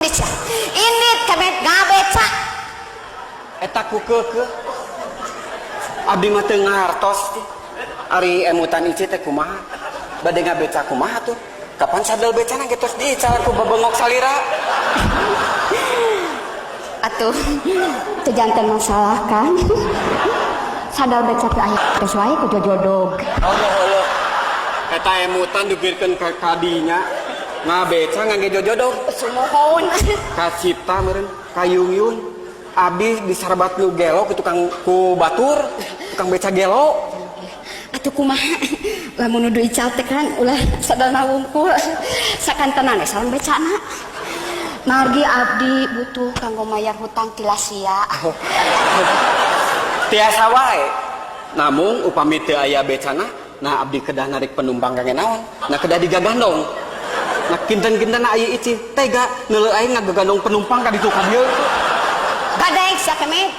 Indit sia. Indit kemet ngabeca. Eta ku keukeuh. Abdi mah teu ngartos teh. Ari emutan Ici teh kumaha? Bade ngabeca kumaha tuh? Kapan sadel becana ge tos diical ku bebengok salira? Atuh, teu janten masalah kan. Sadal beca teh aya tos wae ku jojodog. Allah Allah. Eta emutan dugirkeun ka kadinya. Ngabeca ngangge jojodog. Sumuhun. Kacipta meureun kayungyun. Abdi disarbat nu gelo ku tukang ku batur, tukang beca gelo. Atuh kumaha? Lamun nuduh ical teh kan ulah sadalna wungkul. Sakantenan we sareng becana. Margi abdi butuh kanggo mayar hutang tilasia. Tiasa wae. Namung upami teu aya becana, nah abdi kedah narik penumpang kangge naon? Nah, kedah digagandong. Nah, kinten-kinten aya Ici tega neuleu aing ngagagandong penumpang ka ditu ka dieu. Gadeg sia kemet.